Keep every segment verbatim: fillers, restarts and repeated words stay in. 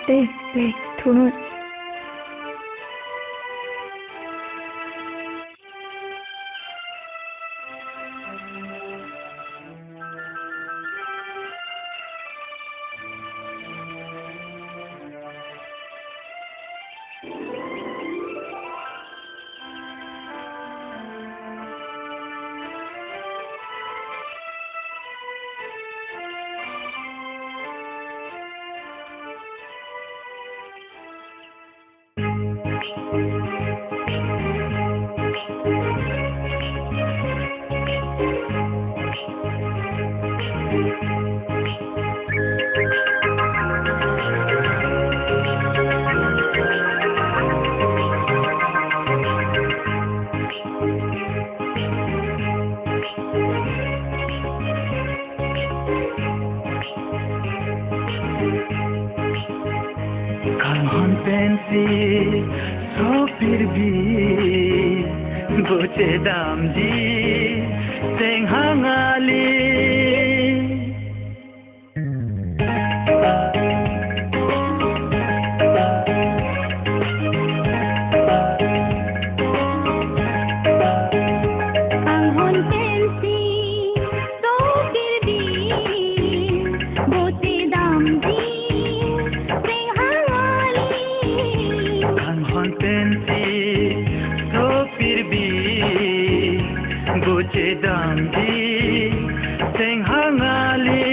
Te, te, thunoi. Kanghon pensi sopirbi, boche damji, tenghang ali. Kanghon pensi sopirbi, boche damji, tenghang ali. Kanghon pensi sopirbi, boche damji, tenghang ali.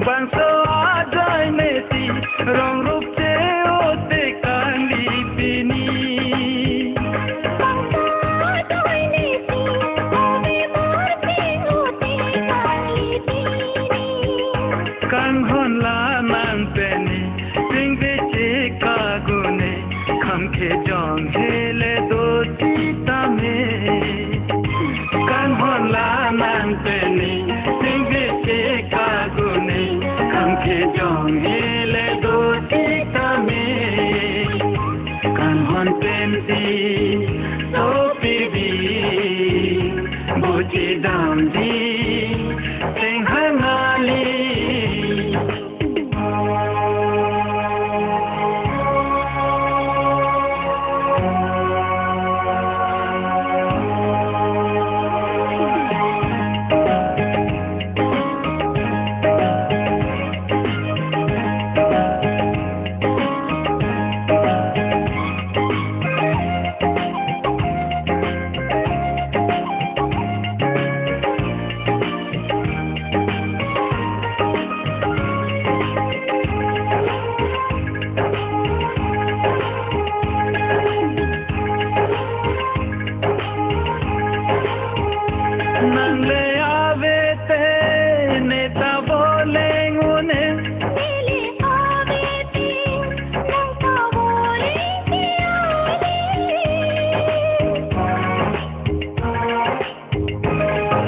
Bangso ajoine si rong rup che-ote kangli pini. Bangso ajoine si ove mor che-ote kangli pini. Kanghon la nang peni, chingveche kagune, kham kejong hele do sitame. Kanghon la nang peni, chingveche kagune, kham kejong hele do sitame. Kanghon pensi sopirbi, boche damji, tenghang ali. Nang le avete ne ta boleng une. Ne le avete nang ta boleng piale.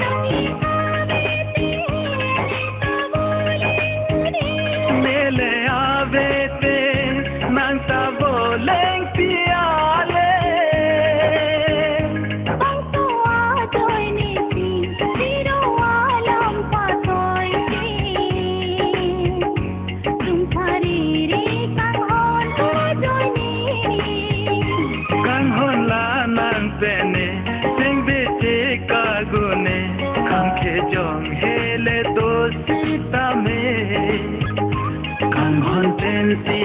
Nang le avete ne ta boleng une. Ne le avete nang ta boleng piale. Bangso ajoine si, siro alam patoi si. Sumphari ri kanghon ajoine. Kanghon la nang peni, chingveche kagune, kham kejong hele do sitame. Kanghon pensi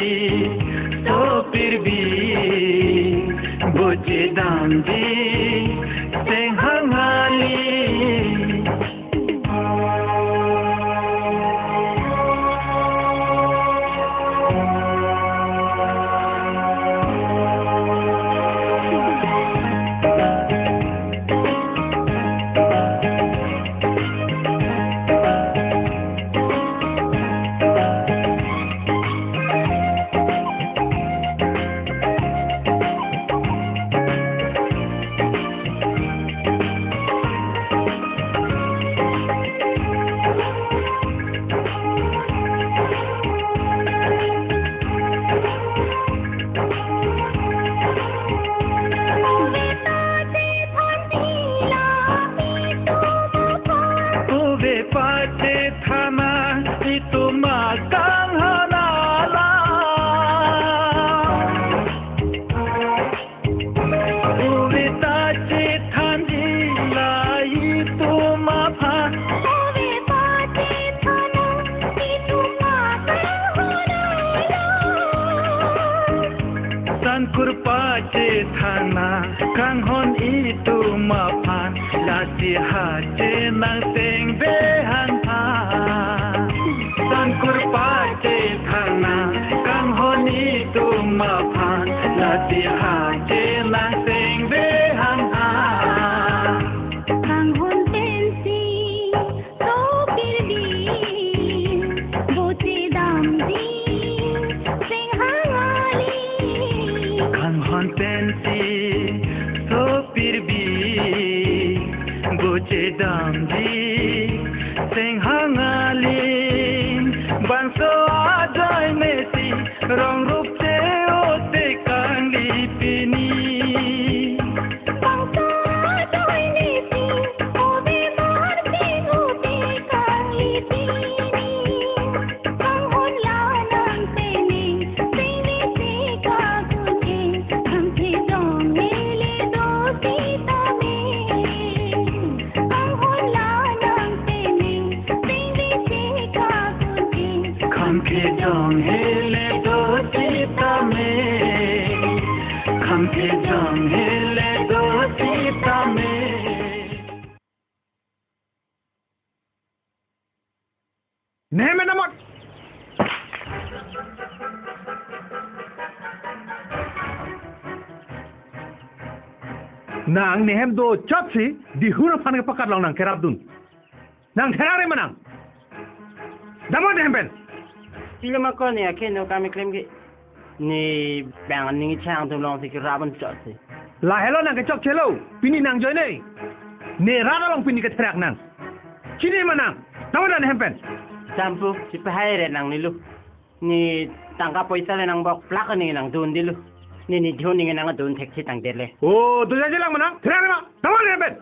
sopirbi, boche damji, tenghang ali. Ove pachethana itum akanghon alam. Thana kanghon itum aphan, lasi ha chenang sengve hangpha. Sangkur pache thana kanghon itum aphan, lasi ha chenang sengve hangpha. Kanghon pensi sopirbi, boche damji seng hang aling. Kanghon pensi sopirbi, boche damji seng hang aling. Bangso ajoine si rong rup che-ote kangli pini. Bangso ajoine si ove mar ping-ote kangli pini. Kanghon la nang pening, pini si kagun-e, kangthejong hele do sitame. Kanghon la nang pening, pini si kagun-e, kangthejong hele do sitame. Kangthejong hele do sitame. Nehem pen amot. Nang nehem dochotsi Dihun aphan ke pakat along nang kerapdun. Nang therak re ma nang? Damnon nehem pen. Pilo ma ko ne akeno kam keklem ke. Ne bang ning chang atum alongsi kerapdun chotsi. Lahelo nang kechokchelo. Pini nang ajoine. Ne rat along pini ketherak nang. Chini ma nang? Damnon nehem pen. Dampo, chipahai re nang nilu. Ne tangka poisa le nang bok plak ne nang dundelo. Ne ne Dihun ne nang dun thekthe tangdet le. O, dojaje lang ma nang? Therak re ma? Damnon nehem pen.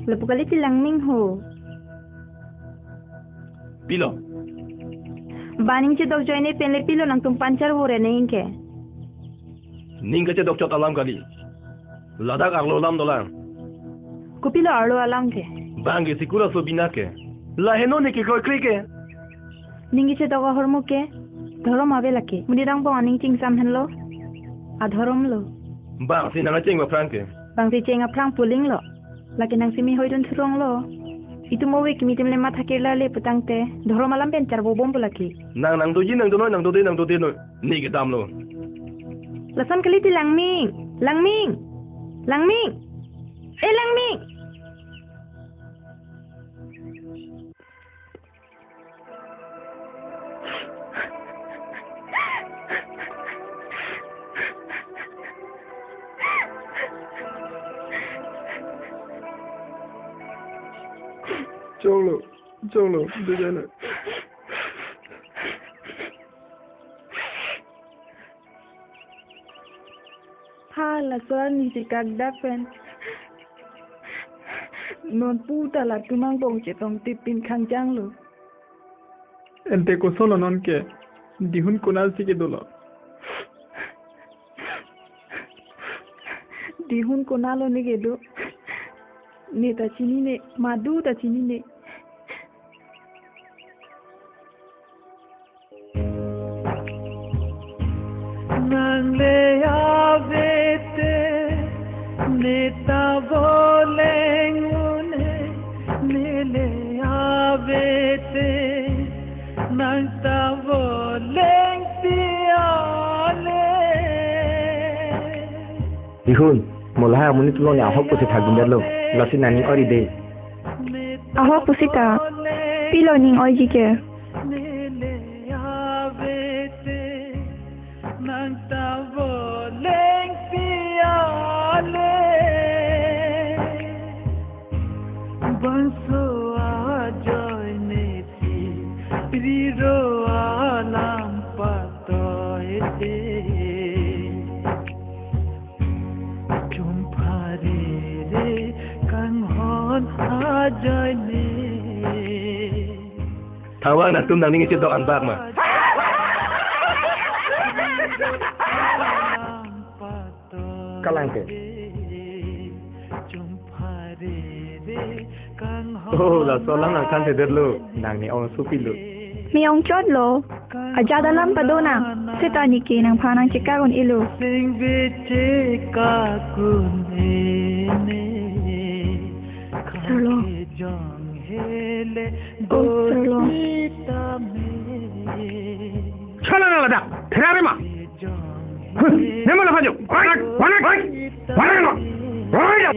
Lapu kali ti Langming ho. Pilo. Ba ning chedok ajoine pen le pilo nangtum panchar vore nang ke. Ning kachedok chot alam kali. Ladak arlo alam dolang. Kopilo arlo alam ke? Bang ke sikul aso bina ke. Laheno ne kekroi kre ke. Ning kachedok ahormu ke dhorom ave lake. Monit angbong aning chingsam henlo. Adhorom lo. Bangsi nang cheng aphrang ke. Bangsi cheng aphrang puling lo. Lake nang simi hoidun thurong lo. Itum ove kimi atum le matha kirla le putangte dhorom alam pen charbobom pu lake. Nang nang doji nang donoi nang dode nang dode noi. Ne kedamlo. Lason kali ti Langming. Langming. Langming. Eh, Langming. Choklo, choklo, dejana. Pha laso arni si kak dak pen. Non pu ta latum angbong chetong tipin khangjang lo. Ante koson lo non ke, Dihun konat si kedolo? Dihun konat lo ne kedo? Ne ta chinine, madu ta chinine. Nang le ave te, ne ta voleng un-e, ne le ave Dihun, mo lahai amonit along ne ahok pusi thakdun detlo. Lasi nangning oi-ri de. Ahok pusi ta, pilo ning oiji ke? Nang ta voleng piale, bangso ajoine si riro alam patoide. Chumphare re kanghon ajoine. Thawang nangtum nangning ichidok anbak ma. Kalang ke. Oh, laso alam nangthan thedetlo. Nang ne ong supilo. Me ong chotlo. Ajat alam pado nang. Seta neke nangphan nangchekak un-elo. Sirlo. Oh, sirlo. Chala na ladak, therare ma. Huh, nema la phajo. Wanak, wanak, wanak, wanak.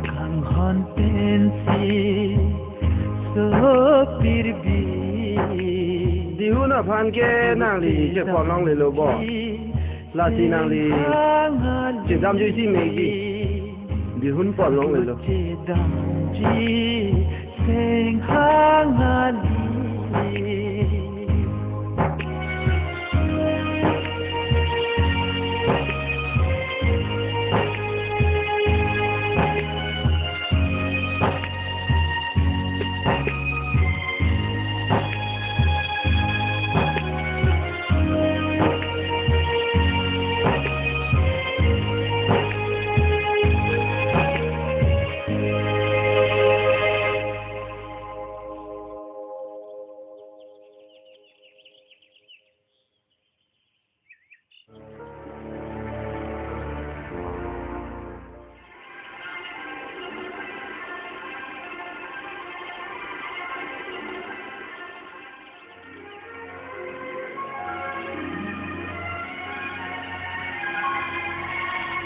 Kanghon pensi sopirbi. Dihun aphan ke nangli chepon longlelo bo. Lasi nangli chedamjuiji megi. Dihun pon longlelo. Chedamji seng hangali.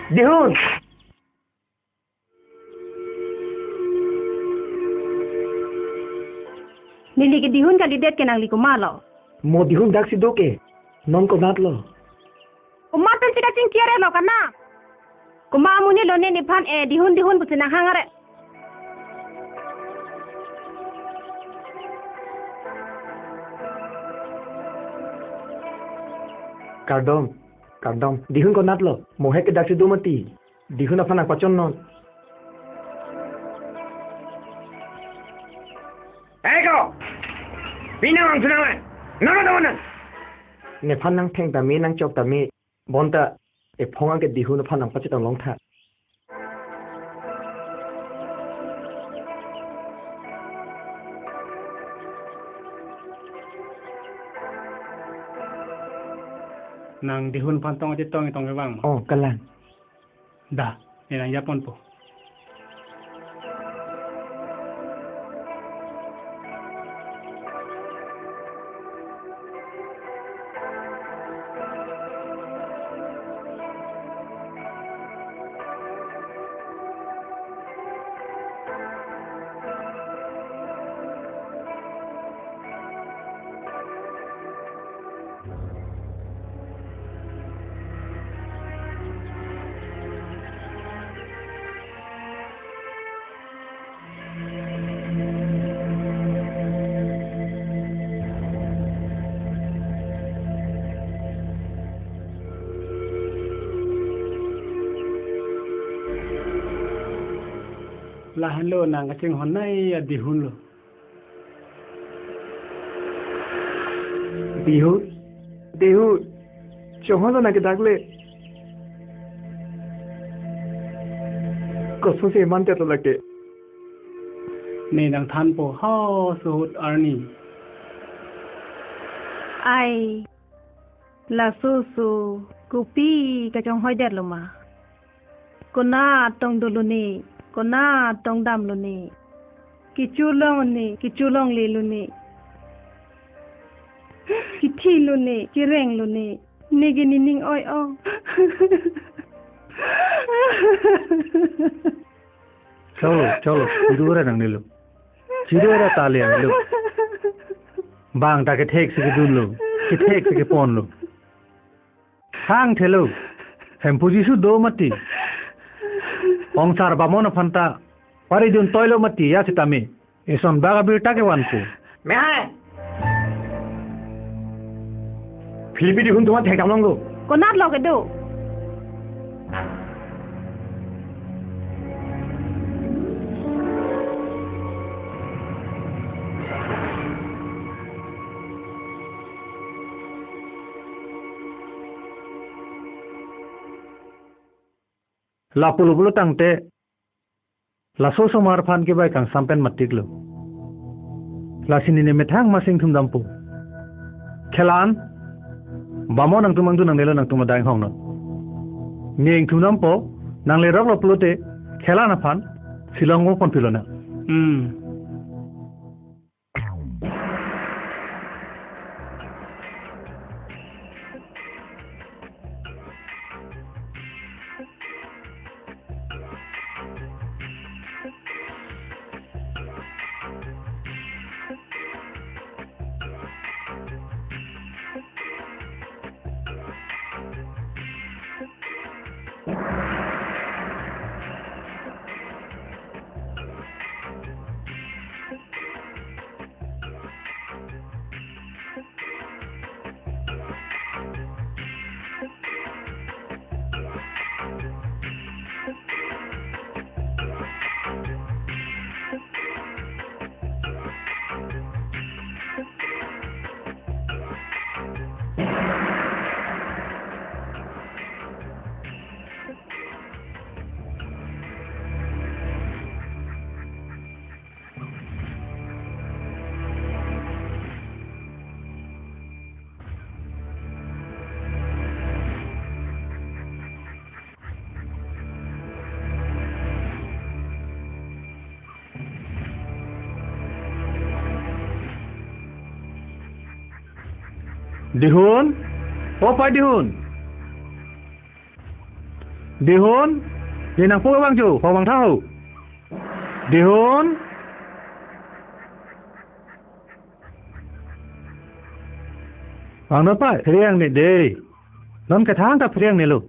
Dihun! Neli ke Dihun kalidet ke nangli komatlo? Mo Dihun daksi do ke, non konatlo? Komat pensi kachingki arelo kana? Komat amonit lo ne nephan e Dihun Dihun pusi nanghang are? Kardom, kardom. Dihun konatlo? Mo he ke daksi do mati. Dihun aphan nangpachonnon. Eko! Pini nang sunang lai. Nono teman. Nephan nangtheng tame nangchok tame. Bonta ephong anke Dihun aphan nangpachetong longtha. Nang Dihun aphan tong achetong tong kevang ma? Oh, kalang. Da, ne nang japonpo. Lahenlo nang kachinghon nai a Dihun lo. Dihun, Dihun, chonghonlo nang ke dak le. Kosonsi man tet lo lake. Ne nangthanpo ha suhut arni. Ai, laso su kopi kachonghoi detlo ma? Konat tong dolo ne, konat tong damlo ne. Kecho longle, kecho longlelo ne. Kethilo ne, kerenglo ne. Neke nening oi-o. Cholo, cholo, chiru ra nangnelo. Chiru ra ta le-ang lo. Bang ta kethek si kedunlo. Kethek si keponlo. Hang thelo. Hemphu Jisu do mati. Ongsar Bamon aphan ta paridun toilo mati ya sitame. Eson bak abirta kevanpo. Mehai. Philipi Dihun atum thekdam longlo. Konat lo kedo? Lapulo pulo tangte, laso osomar aphan ke bai kangsam pen matiklo. Lasi neli methang masing thumdampo. Khelan, Bamon nangtum angdun nangnelo, nangtum adai hongnon. Neng thumdampo, nanglerok lo pulote, Khelan aphan, Shillong ponpilonang. Hmm. Dihun, o pai Dihun. Dihun, ne nangpo vang jo, ho vang tha ho. Dihun. Vang no pai, phereng ne dei. Non kethang ta phereng nelo.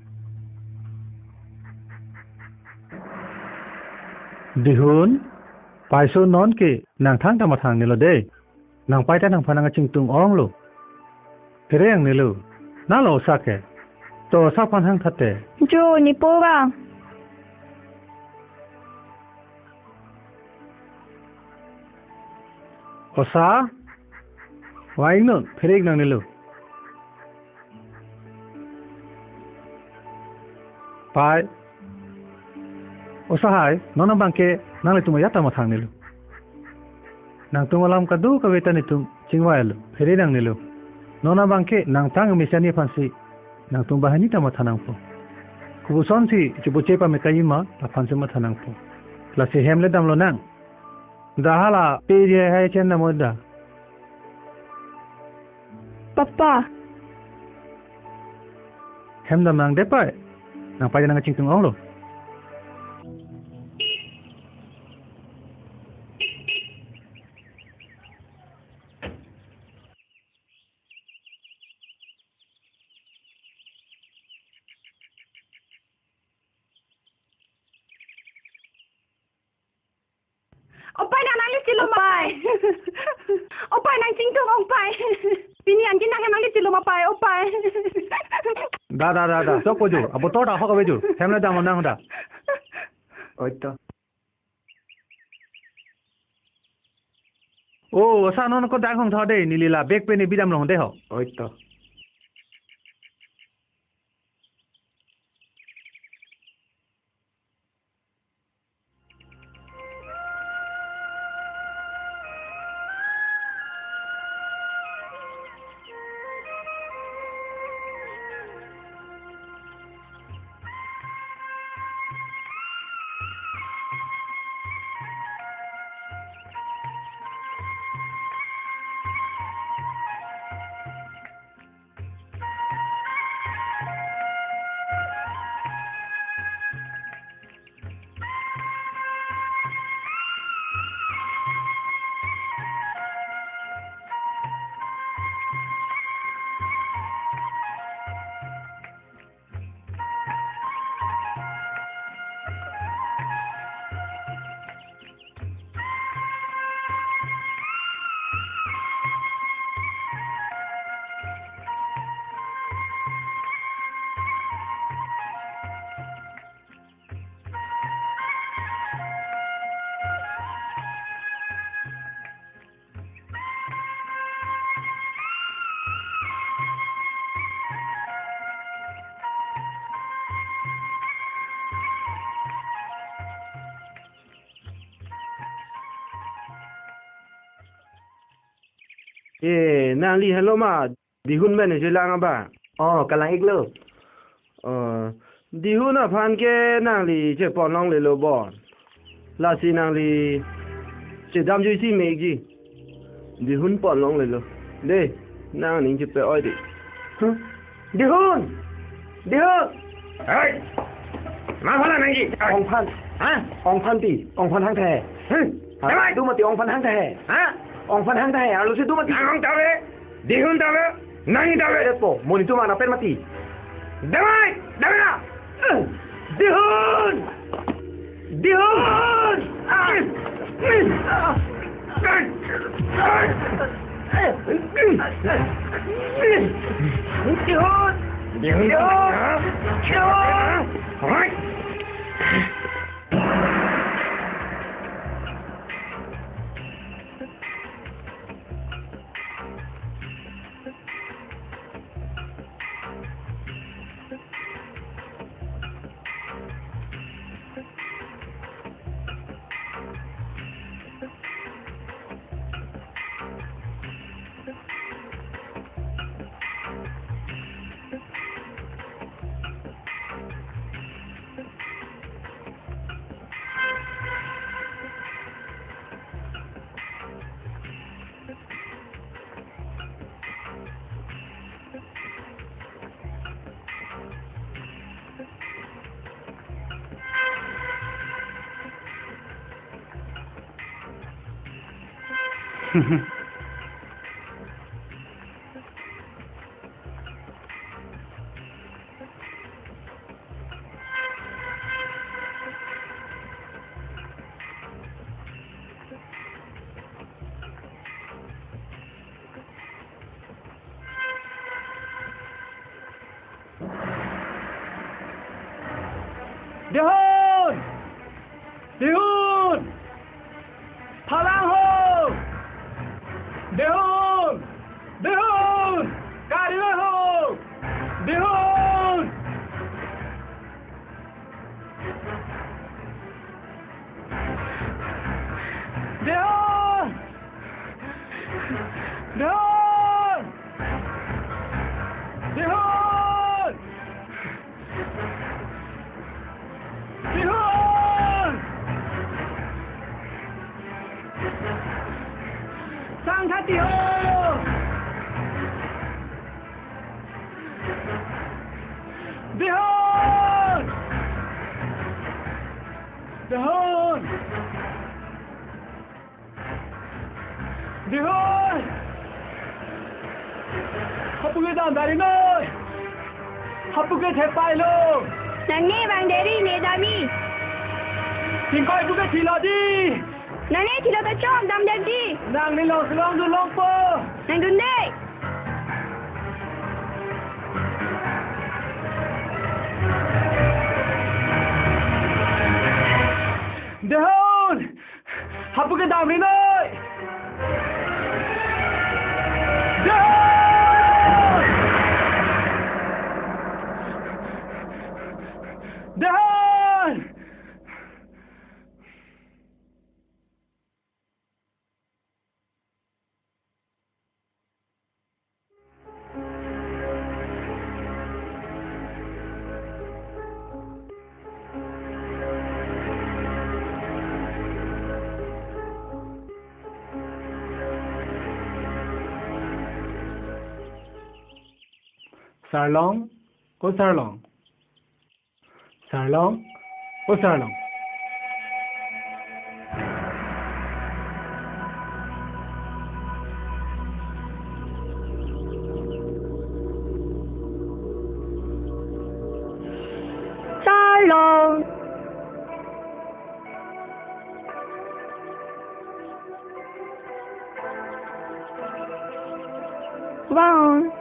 Dihun, paiso non ke nangthang ta mathang nelo dei. Nangpai ta nangphan nangkachingtung onglo. Phereng nelo. Nalo osa ke. To osa aphan hang thate. Jo, nepo vang. Osa, vang non, phereng nangnelo. Pai. Osa hai, non abang ke nanglitum ajat ta mathang nelo. Nangtum alam kadokave ta netum chingvailo, phereng nangnelo. Non abang ke nangtang mesen aphansi nangtum banghini ta matha nangpo. Kopuson si chipuche pame kajima, aphansi matha nangpo. Lasi hem le damlonang. Dak hala pe di hai chen namo da. Papa. Hem damnang dei pai. Nangpai nangkachingtung onglo. O pai, nang nangle chelo ma pai. O pai, nangchingtung ong pai. Pini anke nang hem nangle chelo ma pai, o pai. Da, da, da, da. Chokpo jo. Abo to da hok ave jo. Hem le damlonang da. Oi to. O, osa non ko dang hong tho dei, neli la bag pen ne bidam long dei ho. Oi to. Eh, nangli helo ma, Dihun pen chelang abang. Oh, kalang-iklo. Oh, Dihun aphan ke nangli chepon longlelo bon. Lasi nangli chedamjui si me-ikji. Dihun pon longlelo. De, nang aning chepe-oi de. Huh? Dihun! Dihun! Hei! Ma phala nangji? Ongphan. Ha? Ongphan ti, ongphan hang the. Hmm. Ha? Damai! Dum mati ongphan hang the. Ha? Ongphan hang the. Arlo si dum mati. Nang ong ta ave. Dihun ta ave. Nang ta ave. Ere po, monit atum ana pen mati. Damai! Damai na! Dihun! Dihun! Dihun! Dihun! Dihun! Dihun! Dihun! Phalang ho! Dihun! Dihun! Kari ho! Dihun! Dihun! Dihun! Dihun! Dihun! Sangkhat Dihun! Dihun! Dihun! Dihun! Hapu ke dam dari noi. Hapu ke thepai lo. Nang ne bang deri ne dami. Tingkoi pu ke thilo di. Nang ne thilo ta chom dam dam di. Nang ne long si long dun longpo. Nang dun de. Dihun! Hapu ke dam ri noi! Dihun! Dihun! Sarlong, o Sarlong. Sarlong, o Sarlong. Sarlong. Vang.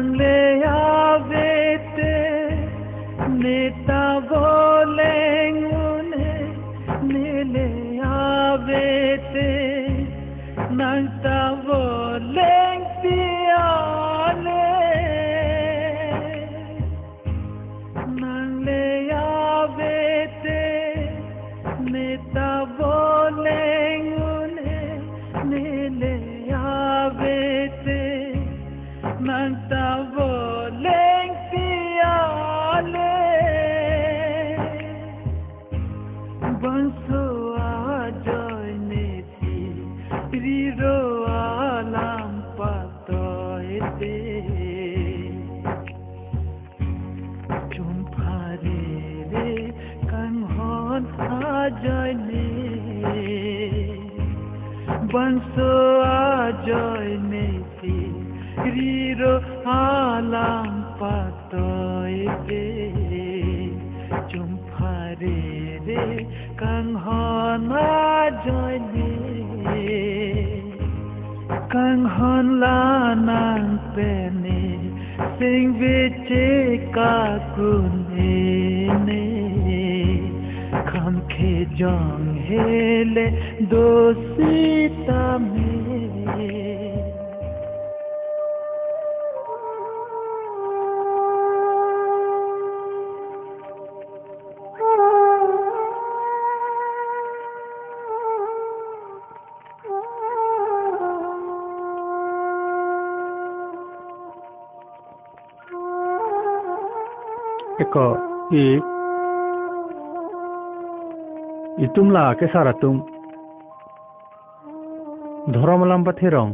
Le avete, ne ta voleng un-e, ne le avete, nang ta voleng pi ale. Nang le avete, ne ta voleng un-e, ne le avete, nang ta voleng pi ale. Bangso ajoine si riro alam patoite. Chumphare re kanghon ajoine. Bangso ajoine si riro alam patoite. Chumphare re kanghon ajoine. Kanghon la nang pen ne singve chekak un-e ne. Kham kejong hele do sitame. Eko, i, itum la kesar atum dhorom alam patherong,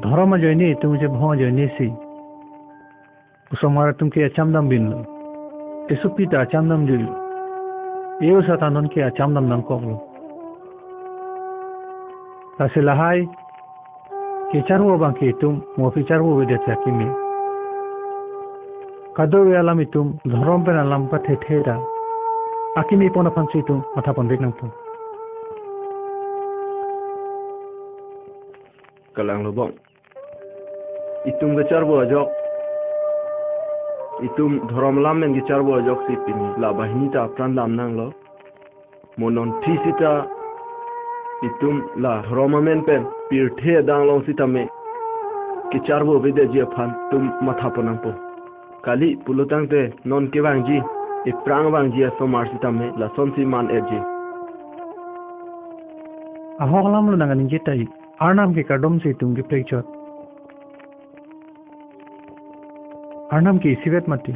dhorom ajoine itum je bhong ajoine si osomar atum ke achamdam binlo. Esopi ta achamdam juilo. E-osa ta non ke achamdam nangkoklo. Lasi lahai kecharvo abang ke itum mo aphi charvovedet si akimi. Kadokave alam itum dhorom pen alam pathethe ta akimi pon aphan si itum matha ponvek nangpo. Kalang lobong. Itum kecharvo ajok, itum dhorom alam pen kecharvo ajok si pini la banghini ta apran dam nanglo. Mo non thi sita itum la dhorom amen pen pirthe adang along sitame kecharvovedetji aphan itum matha pon nangpo. Kali pulo tangte non kevangji, iphrang vangji asomar sitame lasonsi man-etji. Ahok alam lo nang aningje tai. Arnam ke kardom si itum keplek chot. Arnam ke isivet mati.